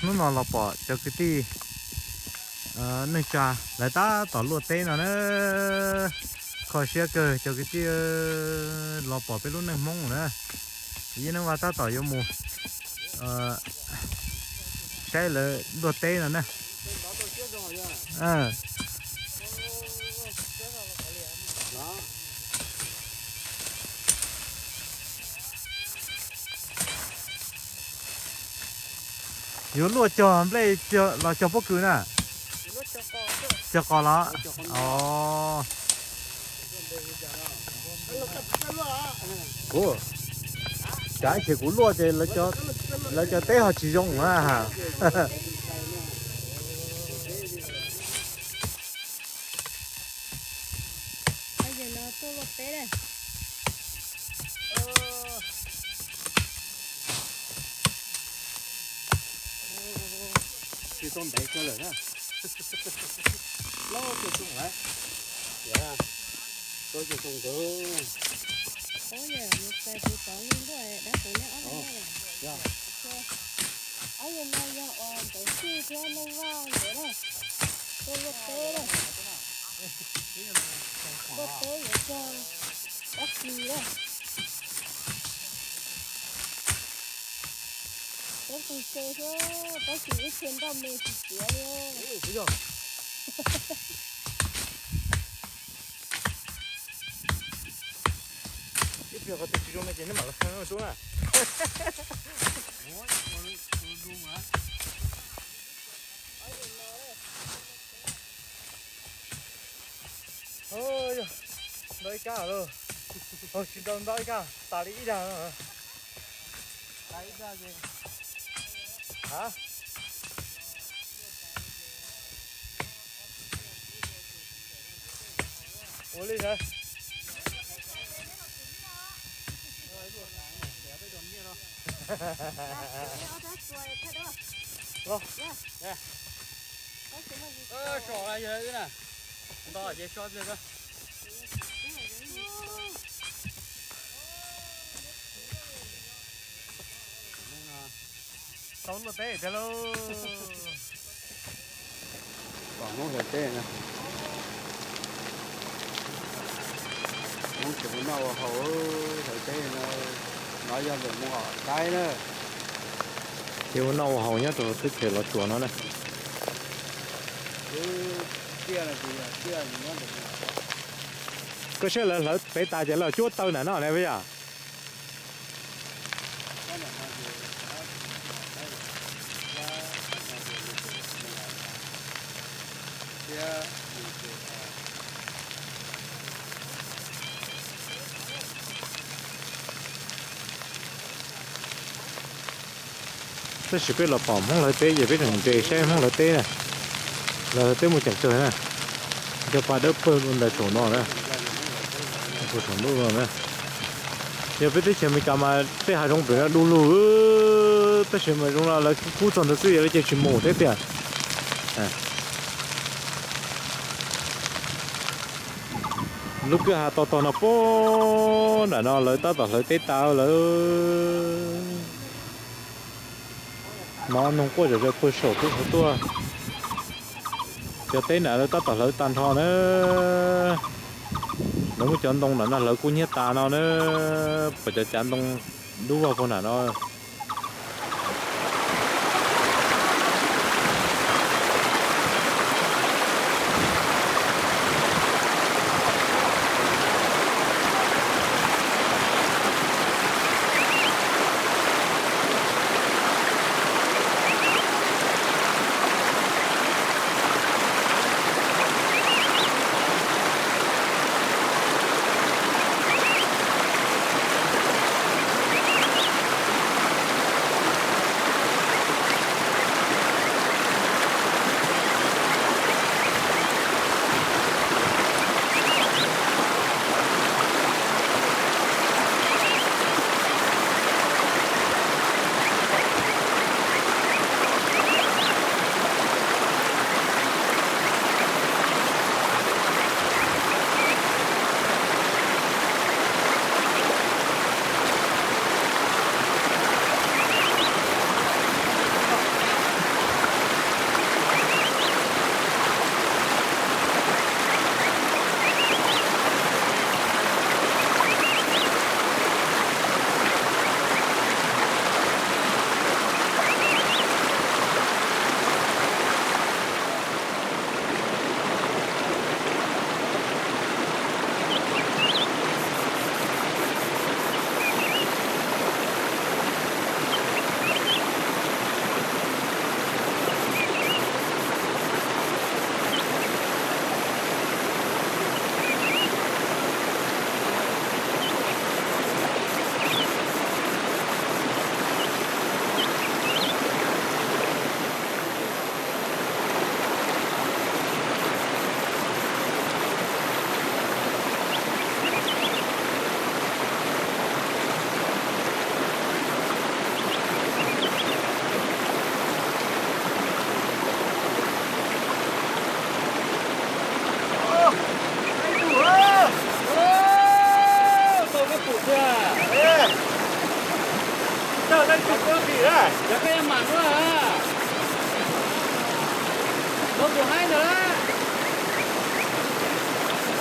Hnub no los pom cov kwv tij neej tsa lawv tab tom luaj teb no na. Kho siab kawg cov kwv tij, los pom peb lub neej Hmoob na. Yeej neej vaj tab tom yuav mus saib lawv luaj teb no na. Yuav luaj cog nplej los cog pob kws na? Cog qos los? Os. Kuv, cas ib chim kuv luaj ces lawv cov teb ho tsis zoo na. Tsis tau ntev kawg lawm na. Plaub caug xyoo lawm. Plaub caug xyoo nkawd. Ob yawg no yog ua ntawv xwb thiab neej vaj ntawd na. Tuaj luaj teb na. Luaj teb yuav cog pob kws na. Pob kws se thiab, pob kws ib txhia nroj me tsis txiav li. Ib pliag qhov twg tsis zoo no ces nej mam los saib rub na. Ntau ib kab lawm. Tsis tau ntau ib kab, tas li ib dag. Ua li ntawd. Tso yog wb na. Nto ces so pliag. Tau luaj teb tiag lauj. Pom Hmoob hlawv teb na. Hmoob tseem ua noj ua haus hlawv teb no. No yog ntawm Moo Om Taib na. Ces ua noj ua haus nyob rau teb chaws Los Tsuas no na. Koj saib lawv hlawv pem tas ces lawv cuab taw nram no ne puas yog? Tab sis peb los pom Hmoob hlawv teb ces peb tseem ntses saib Hmoob hlawv teb na. Lawv hlawv teb muaj ceem kawg na. Cov pa dawb paug ntawd saum no na, saum ntuj no na. Yog peb teb chaws Amelikas mas tej hav zoov pem no du lug, tab sis mas zoo no lawv kub txog ntawd xwb lawv ces tsis mus thiab tiag. Lub kwj ha to tog no puag nram no lawv tab tom hlawv teb tas lawm. Hnov noog quaj zom zaws puag saum tuaj saum tuaj. Cov teb nram lawv tab tom hlawv tag nrho na. Lawv muab cov ntoo nram no hlawv kub hnyiab tas no na. Pom cov cav ntoo dub vog puag nram no.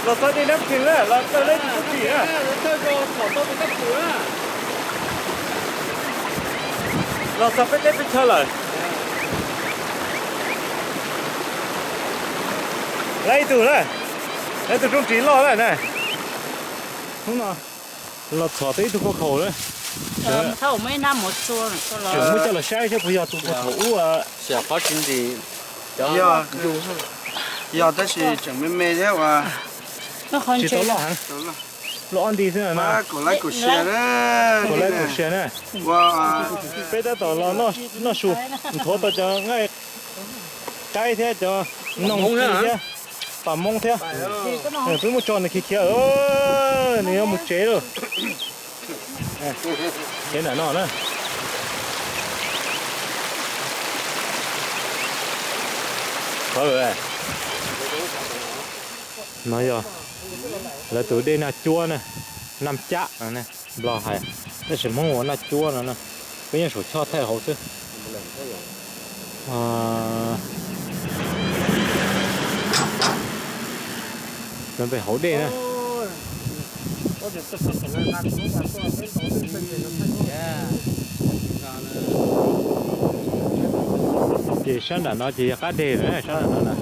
Los txog dej Nab Khees na, los txog lawv tus rooj ris na. Los txog peb teb peb chaw lawm. Lawv ib tug na, lawv tus rooj ris loj lawm na. Hnub no los txhom tau ib tug paj khaum na. Tseem muab coj los saib thiab puas yog tus paj khaum ub. Yog, tab sis tseem me me thiab uas tsis tau loj heev. Loj ob nti xwb na. Kaum lab kaum sia na. Peb tab tom los noj su, nthuav tau cov nqaij qaib thiab cov noog thiab, pam moob thiab. Peb muab tso nws khiav khiav, nws yuav mus tsev lawm. Tsev nram no na. No yog lawv tus dej Naj Cuab na, Nam Cab no na, Nplog hais, tab sis Hmoob hu ua Naj Cuab no na. Peb nyob saum choj thaij hauv xwb. Lawv pem hauv dej na. Ces sab nram no ces yog qab deg lawm, sab nram no na.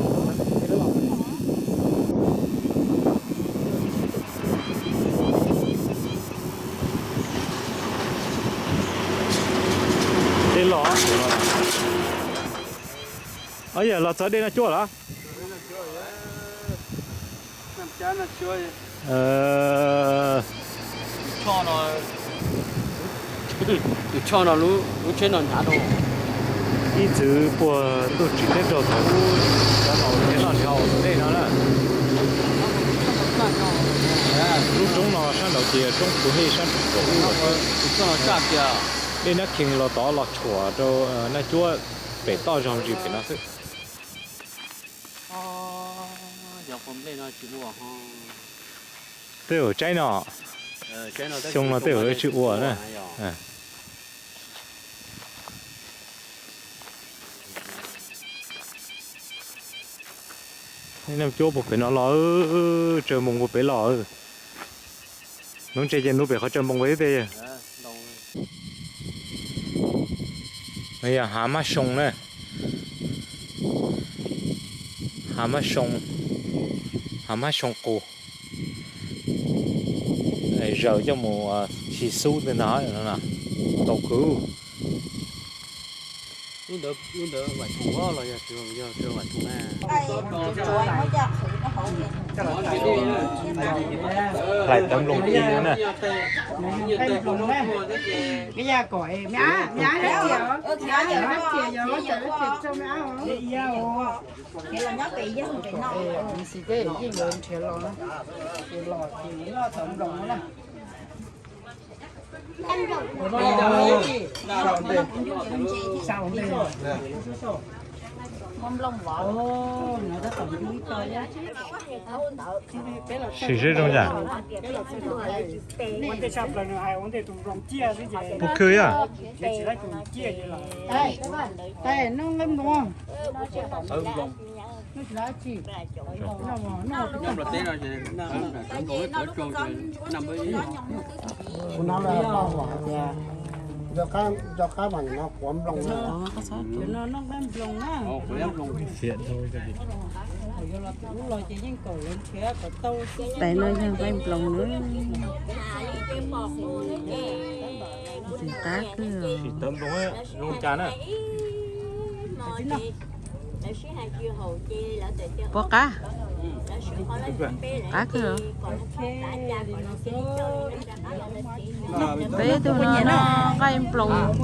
Dej los, o, yog los txog dej Naj Cuab los? Tus choj no, lub tsheb no hnyav rau. Ib txwm puag ntuj tsim teb raug thaum ub cov laus nrhiav noj nrhiav haus tus dej no na. Lub roob no sab nraud ces yog roob Phuv Hej sab nraud ub. Dej Nab Khees los tod los tshuam rau Naj Cuab pem toj zog ntsis pem no xwb. Tej zaum tsaib no, xyoo no tej zaum tsis ua na. Naj Cuab puag pem no los, tsaws npoo puag pem los. Nuv ntses ces nuv pem qhov tsaws npoo thiab tej. No yog hav mab soo na. Hav mab soo, hav mab soo qus. Zaws coj mus si xub tej ntag no, tau kwv. Hlais tawv nploos ci na. Sim seb zoo cas. Puas khw yog? Kuv hnov lawv hais tias nco qab mas no quav nploos na. Tais no yog nqaij nploos na. Txiv qab kawg. Tawv nploos zoo cas na. Puas qab? Qab kawg. Peb tug no no nqaij nploos.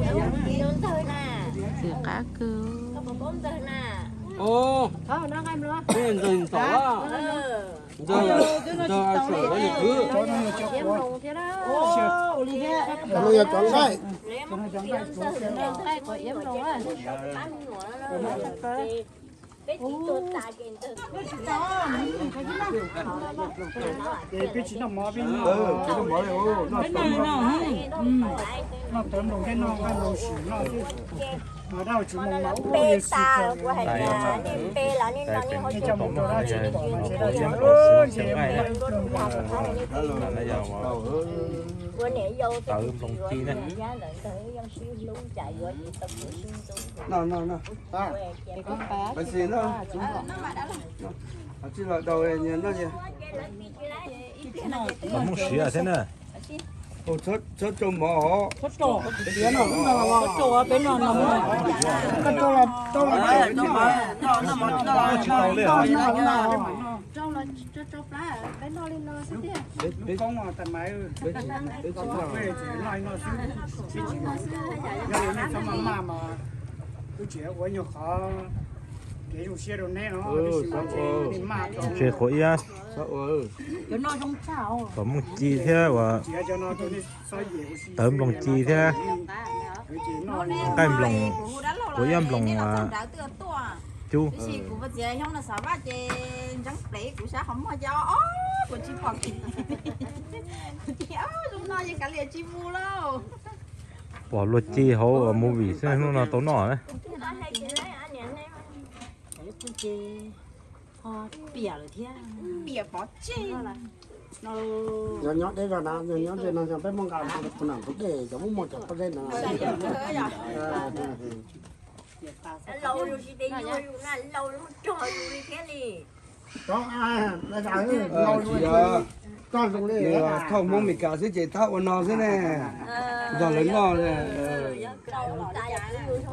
Txiv qab kawg. Peb tsis tuag tas ces ntawd. Ces peb tsis noj mov, peb noj, noj tawv nploos thiab noj nqaij nploos sim noj xwb. Dab tsis muaj mov ua li xwb. Kuv hais tias nej pe los nej noj nej haus, nej coj mus rau dab tsis pom, ua niam yau tawv nploos ci na. Ntawd ntawd yeej sib hlub cas yuav tsis tau sib ntxub. Tsis los daus nyias noj. Kom Hmoob siav thiab na. Txhob rau mov os. Koj rau los tau los. Tsis tau li os. Peb tsis noj. Yog li nej txhob maj maj mas wb tseem ua nyuag qhov kev zoo siab rau neb no, tab sis mas nej maj tso. Tsev qhuav iab, kom Hmoob ci thiab uas tawv nploos ci thiab, nqaij nploos, qhuav iab nploos cub. Pom luag ci hauv movie xwb, hnub no tau noj na. Nyob nyob deb zog na, nyob nyob ze no yog peb muaj nqa tus nam tus dej cov muaj muaj cov pob zeb no. Nws thauj Hmoob Meskas xwb ces tab ua no xwb ne. Nrog lawv noj.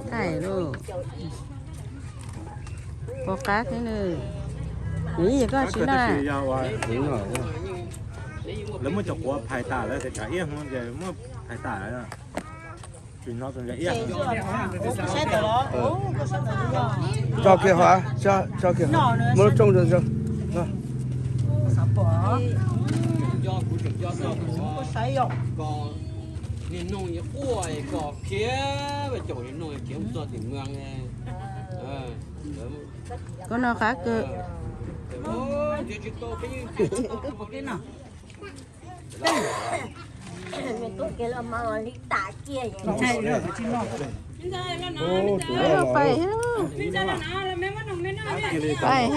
Thaij lauj. Pom qab thiab nws. Nws ib yam koj tsis noj. Lawv muab cov quav phais tas lawm, tsam ib hmo ces muab phais tas lawm. Tsis no tus ntawd ib yam. Tso kiag hov, tso kiag, muab lub rooj rau. Koj noj qab kawg. Pais, pais,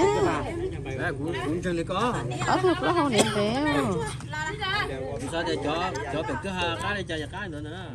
ob tug plaub hau ntev ntev. Cov pem kwj ha qab li cas yog qab ntawd ntag.